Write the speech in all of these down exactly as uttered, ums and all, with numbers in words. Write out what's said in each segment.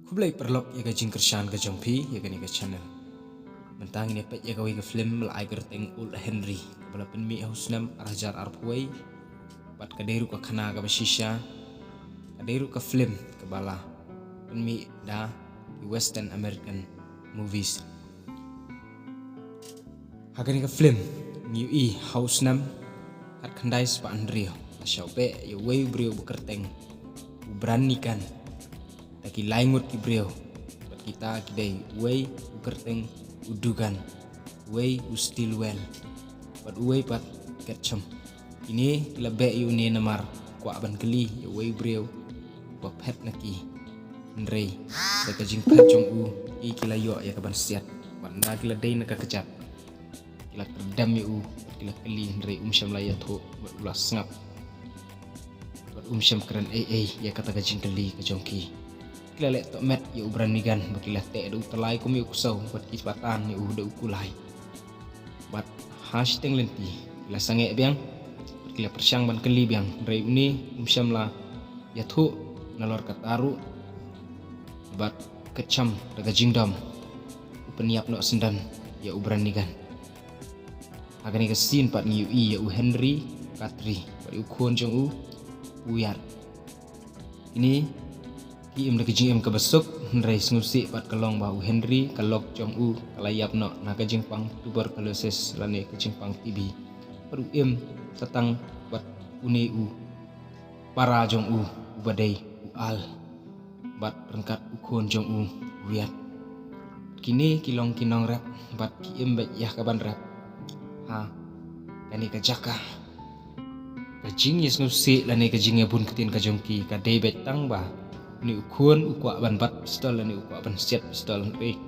Khublei paralok ïa ka jingkyrshan ka jong phi ïa kane ka channel. Mynta ngin ïa peit ïa kawei ka film ba la ai kyrteng Old Henry, kaba la pynmih ha u snem ar hajar arphew wei. Bad ka dei ruh ka khana kaba shisha, ka dei ruh ka film kaba la pynmih da ki Western American movies. Ha kane ka film ngi ïohi ha u snem khatkhyndai spah hynriew la shah beh ïa uwei u briew ba kyrteng u Brannigan. Da ki lai ngut ki briew, bad kita ki dei uwei u kyrteng u Dugan, uwei u Stilwell, bad uwei pat u Ketchum. Kine ki la beh ïa une namar kwah ban kylli ïa uwei u briew ba phet na ki. Hynrei da ka jingphet jong u, ki la ïoh ïa ka ban siat, bad ynda ki la dei na ka kjat, ki la kyrdem ïa u, ki la kylli, hynrei um shym la ïathuh, bad u la sngap, bad um shym kren ei ei ïa kata ka jingkylli ka jong ki. Ki la leh tohmet ïa u Brannigan ba ki la teh da u tyllai kum ïa u ksew, bad ki patan ïa u da u kulai. Bad ha shiteng lynti ki la sangeh biang, bad ki la pyrshang ban kylli biang, hynrei une um shym la ïathuh. Nalor kata ruh, bad u Ketchum da ka jingdom u pynïap noh syndon ïa u Brannigan. Ha kane ka scene pat ngi ïohi ïa u Henry Katri bad ïa u khun jong u, u Wyatt. Kine ki im da ka jingim kaba suk, hynrei sngewsih pat ka long ba u Henry, ka lok jong u ka la ïap noh na ka jingpang tuberculosis lane ka jingpang T B. Bad u im sa tang bad une u para jong u uba dei u Al, bad ryngkat u khun jong u, u Wyatt. Kine ki long ki nongrep bad ki im beit ïa ka ban rep ha kane ka jaka. Ka jingïasngewsih lane ka jingïabun ktien ka jong ki ka dei beit tang ba une u khun u kwah ban bat pistol lane u kwah ban siat pistol, hynrei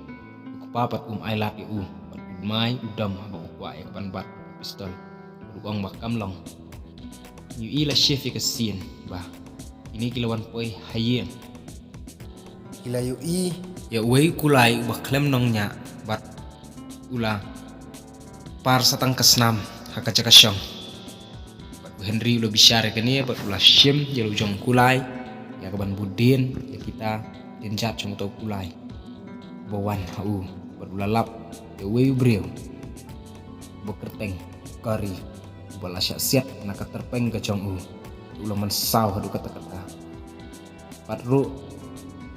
u kpa pat um ailad ïa u, bad u mai u dom haba u kwah ïa ka ban bat pistol. U ong ba kam long. Ngi ïohi la shift ïa ka scene ba kine ki la wan poi ha ïing. Ki la ïohi ïa uwei u kulai uba khlem nongñiah bad u la par sa tang ka snam ha ka jaka shong. Bad u Henry u la bishar ïa kane bad u la shim ïa la u jong u kulai ïa ka ban bud dien ïa kita ki jait jong uta u kulai ba wan ha u. Bad u la lap ïa uwei u briew ba kyrteng Corey, uba la shah siat na ka tyrpeng ka jong u. U la mynsaw haduh katta katta. Bad ruh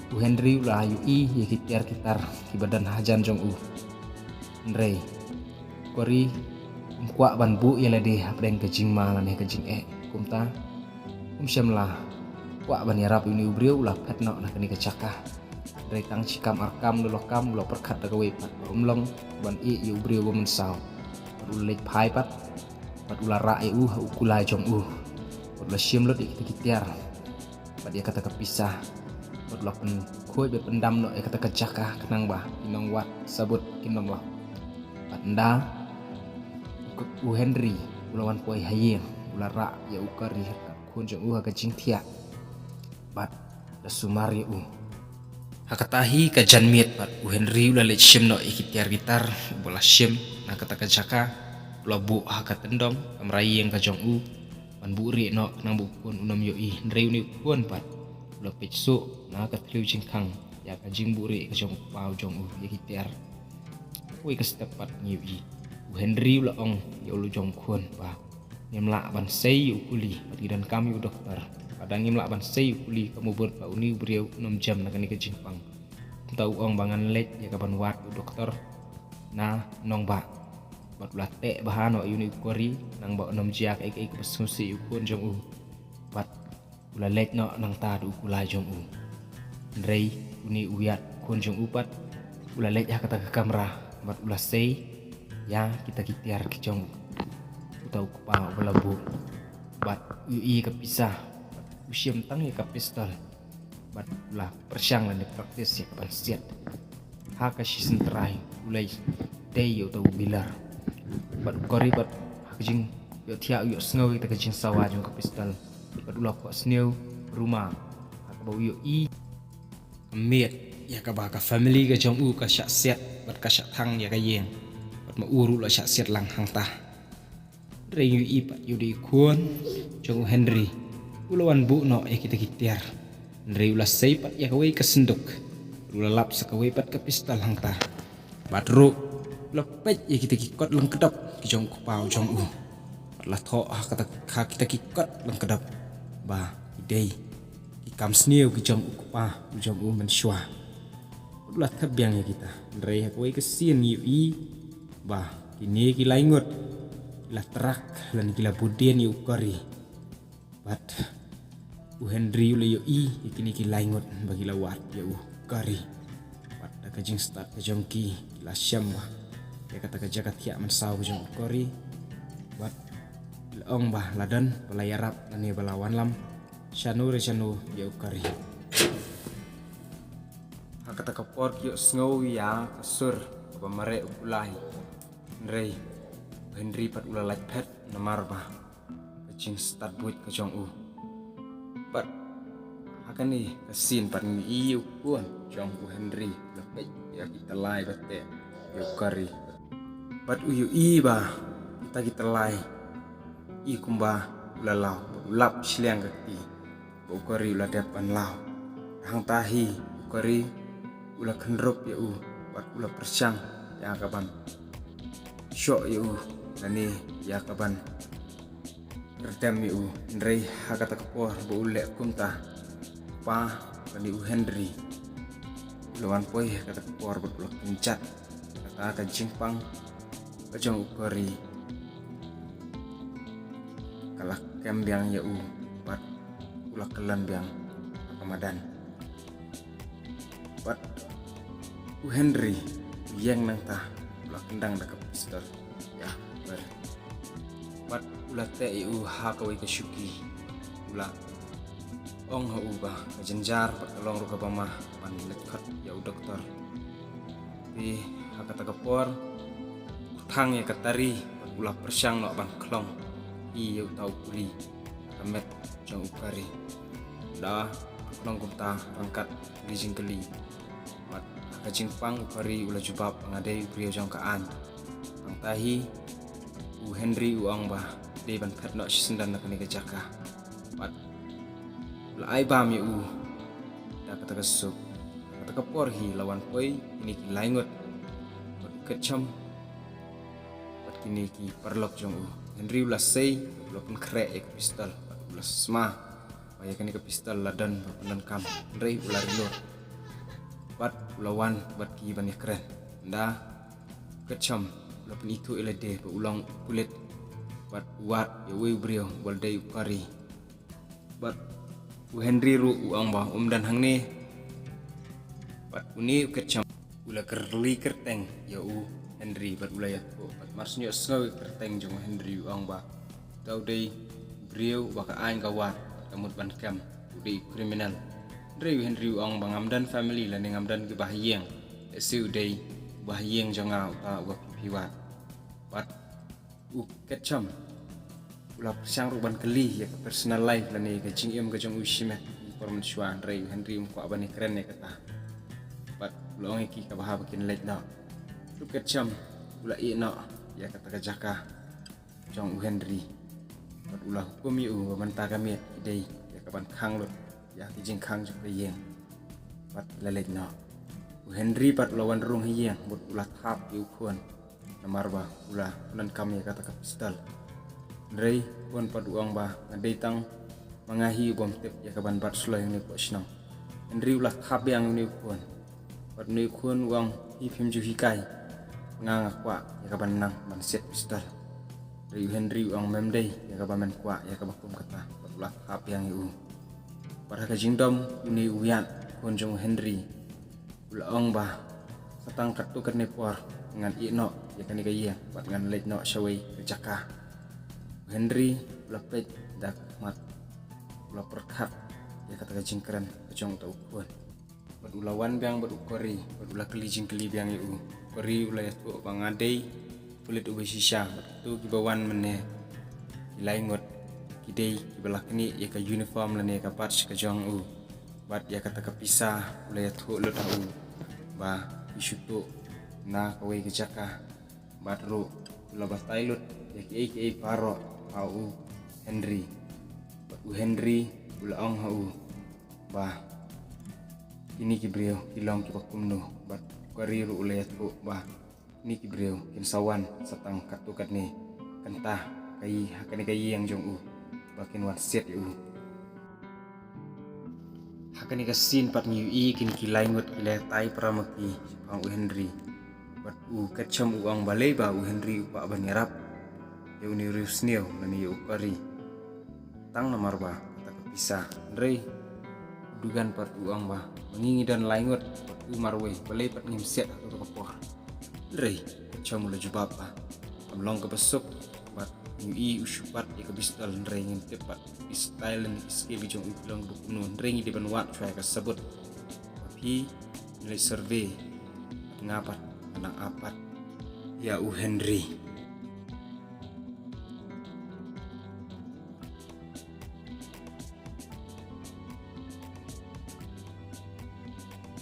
u Henry u la ïohi ïa ki tiar ki tar kiba don hajan jong u. Hynrei u Corey um kwah ban buh ïa lade hapdeng ka jingma lane ka jingeh. Kumta um shym la kwah ban ïarap ïa une u briew, u la phet noh na kane ka jaka. Hynrei tang shi kam ar kam, u la kam, u la pyrkhat da kawei pat ba um long ban ïeh ïa u briew ba mynsaw. Bad u la leit phai pat, bad u la rah ïa u ha u kulai jong u. Bad u la shim lut ïa kita ki tiar bad ïa kata ka pisa. Bad u la pynkhuid bad pyndam noh ïa kata ka jaka khnang ba ki nongwad sabut kin ym lap. Bad ynda u Henry u la wan poi ha ïing, u la rah ïa u Corey, u khun jong u, ha ka jingthiah bad la sumar ïa u. Ha kata hi ka janmiet pat u Henry u la leit shim noh ïa ki tiar ki tar uba la shim na kata ka jaka, u la buh ha ka tyndong kamra ïing ka jong u ban buhrieh noh khnang ba u khun un ym ïohi. Hynrei une u khun pat u la peit shuh na ka thliew jingkhang ïa ka jingbuhrieh ka jong u kpa u jong u ïa ki tiar. Kawei ka step pat ngi ïohi u Henry u la ong ïa u la jong u khun ba ngim lah ban sei ïa u kuli, bad ngi donkam ïa u doktor. Bad da ngim lah ban sei ïa u kuli, ka mut ba une u briew un ym jem na kane ka jingpang. Kumta u ong ba ngan leit ïa ka ban wad u doktor na nongbah. Bad u la teh bha noh ïa une u Corey khnang ba un ym jia kaei kaei kaba sngewsih ïa u khun jong u. Bad u la leit noh nangta da u kulai jong u. Hynrei une u Wyatt, khun jong u pat, u la leit ha kata ka kamra bad u la sei ïa kita ki tiar ki jong uta u kpa uba la buh. Bad u ïohi ïa ka pisa, bad u shim tang ïa ka pistol. Bad u la pyrshang lane practice ïa ka ban siat. Ha ka shisien trai u la dei ïa uta u Miller. Bad u Corey pat ha ka jingïohthiah u ïohsngew ïa kata ka jingsawa jong ka pistol. Bad u la khohsniew ruma ha kaba u ïohi ka miet ïa kaba ka family ka jong u ka shah siat bad ka shah thang ïa ka ïing. Bad ma u ruh u la shah siat lang hangta. Hynrei ngi ïohi pat ïa u dei u khun jong u Henry, u la wan buh noh ïa kita ki tiar. Hynrei u la sei pat ïa kawei ka synduk. U la lap sa kawei pat ka pistol hangta. Bad ruh u la peit ïa kita ki kot lyngkdop ki jong u kpa u jong u. Bad la thoh ha kata, ha kita ki kot lyngkdop ba ki dei ki kam sniew ki jong u kpa u jong u mynshuwa. U la thep biang ïa kita. Hynrei ha kawei ka sien ngi ïohi ba kine ki lai ngut ki la trak lane ki la bud dien ïa u Kari. Bad u Henry u la ïohi ïa kine ki lai ngut ba ki la wad ïa u Kari. Bad da ka jingstad ka jong ki, ki la shem ba ïa kata ka jaka thiah mynsaw ka jong u Kari. Bad ki la ong ba la don ba la ïarap lane ba la wanlam shano re shano ïa u Kari. Ha kata ka por ki ïohsngew ïa ka sur kaba mareh u kulai. Hynrei u Henry pat u la lait phet namar ba ka jingstad buit ka jong u. Bad ha kane ka sien pat ngi ïohi ïa u khun jong u Henry u la peit ïa kita lai ba teh ïa u Kari. Bad u ïohi ba kita kita lai i kumba u la law, u lap shiliang ka kti ba u Kari u la dep ban law. Hangta hi u Kari u la kynrup ïa u bad u la pyrshang ïa ka ban shoh ïa u lane ïa ka ban ryndem ïa u. Hynrei ha kata ka por ba u leh kumta, pa lane u Henry u la wan poi ha kata ka por bad u la kynjat kata ka jingpang ka jong u Kari. Ka la kem biang ïa u bad u la kyllon biang ha ka madan. Bad u Henry u ïeng nangta, u la kyndang da ka pistol ïa u Kari. Bad u la teh ïa u ha kawei ka shuki. U la ong ha u ba ka jynjar bad ka long ruh kaba ma ban leit khot ïa u doktor. Te ha kata ka por u thang ïa ka tari bad u la pyrshang noh ban khlong ïa uta u kuli ha ka met jong u Kari. Da khlong kumta ryngkat kylli jingkylli. Bad ha ka jingpang u Kari u la jubab ba nga dei u briew jong ka aiñ. Hangta hi u Henry u ong ba dei ban phet noh shisyndon na kane ka jaka. Bad u la ai bam ïa u da kata ka suk. Kata ka por hi la wan poi kine ki lai ngut bad u Ketchum bad kine ki paralok jong u. Henry u la sei, u la pynkhreh ïa ka pistol bad u la sma ba ïa kane ka pistol la don ba pyndonkam. Hynrei u la reload bad u la wan bad ki ban ïakren. Nda u Ketchum u la pynithuh ïa lade ba u long u pulit bad u wad ïa uwei u briew ba la dei u Kari. Bad u Henry ruh u ong ba um don hangne. Bad une u Ketchum u la kyrli kyrteng ïa u Henry bad u la ïathuh. Bad mar shu ïohsngew ïa ka kyrteng jong u Henry u ong ba uta u dei u briew uba ka aiñ ka wad bad ka mut ban kem, u dei u criminal. Hynrei u Henry u ong ba ngam don family lane ngam don kiba ha ïing. Lehse u dei uba ha ïing jong nga uta uba phi phi wad. Bad u Ketchum u la pyrshang ruh ban kylli ïa ka personal life lane ka jingim ka jong u shimet ha ka por mynshuwa, hynrei u Henry um kwah ban ïakren ïa kata. Bad u la ong ïa ki kaba hap ba kin leit noh. U Ketchum u la ïeh noh ïa kata ka jaka jong u Henry. Bad u la hukum ïa u ba mynta ka miet ki dei ïa ka ban khang lut ïa ki jingkhang jong ka ïing. Bad la leit noh. U Henry pat u la wan rung ha ïing bad u la thap ïa u khun. Namar ba u la pyndonkam ïa kata ka pistol. Hynrei u khun pat u ong ba nga dei tang ma nga hi u bym tip ïa ka ban bat sloi hangne hapoh shnong. Henry u la thap biang ïa une u khun. Bad une u khun u ong hi phim ju hikai nga, nga kwah ïa ka ban nang ban siat pistol. Hynrei u Henry u ong mem dei ïa kaba men kwah ïa kaba kum kata. Bad u la thap biang ïa u. Bad ha ka jingdom une u ïaid khun jong u Henry u la ong ba sa tang katto katne por ngan ïeh noh ïa kane ka ïing bad ngan leit noh shawei ka jaka. U Henry u la peit da ka khmat, u la pyrkhat ïa kata ka jingkren ka jong uta u khun. Bad u la wan biang bad u Kari bad u la kylli jingkylli biang ïa u. Kari u la ïathuh ba nga dei pulit uba shisha bad kito kiba wan mynne ki lai ngut ki dei kiba la knieh ïa ka uniform lane ka badge ka jong u. Bad ïa kata ka pisa u la ïathuh lut ha u ba ki shu tuh na kawei ka jaka. Bad ruh u la batai lut ïa kiei kiei baroh ha u Henry. Bad u Henry u la ong ha u ba Kine ki briew ki long kiba kumno, bad u Kari ruh u la ïathuh ba kine ki briew kin sa wan sa tang katto katne kynta ka ïing, ha kane ka ïing jong u, ba kin wan siat ïa u. Ha kane ka scene pat ngi ïohi kine ki lai ngut ki la ïatai para ma ki shaphang u Henry. Bad u Ketchum u ong balei ba u Henry u kwah ban ïarap ïa une u riewsniew lane ïa u Kari. Tang namar ba kata ka pisa. Hynrei u Dugan pat u ong ba, ma ngi ngi don lai ngut bad u marwei, balei pat ngim siat ha kato ka por. Hynrei u Ketchum u la jubab ba, kam long kaba suk, bad ngi ïohi u shu bat ïa ka pistol, hynrei ngim tip pat ki style lane ki skill ki jong u ki long ba kumno, hynrei ngi dei ban wad shuwa ïa ka sabut. Ba phi ngi leit survey, bad nga pat ngan nang ap pat ïa u Henry.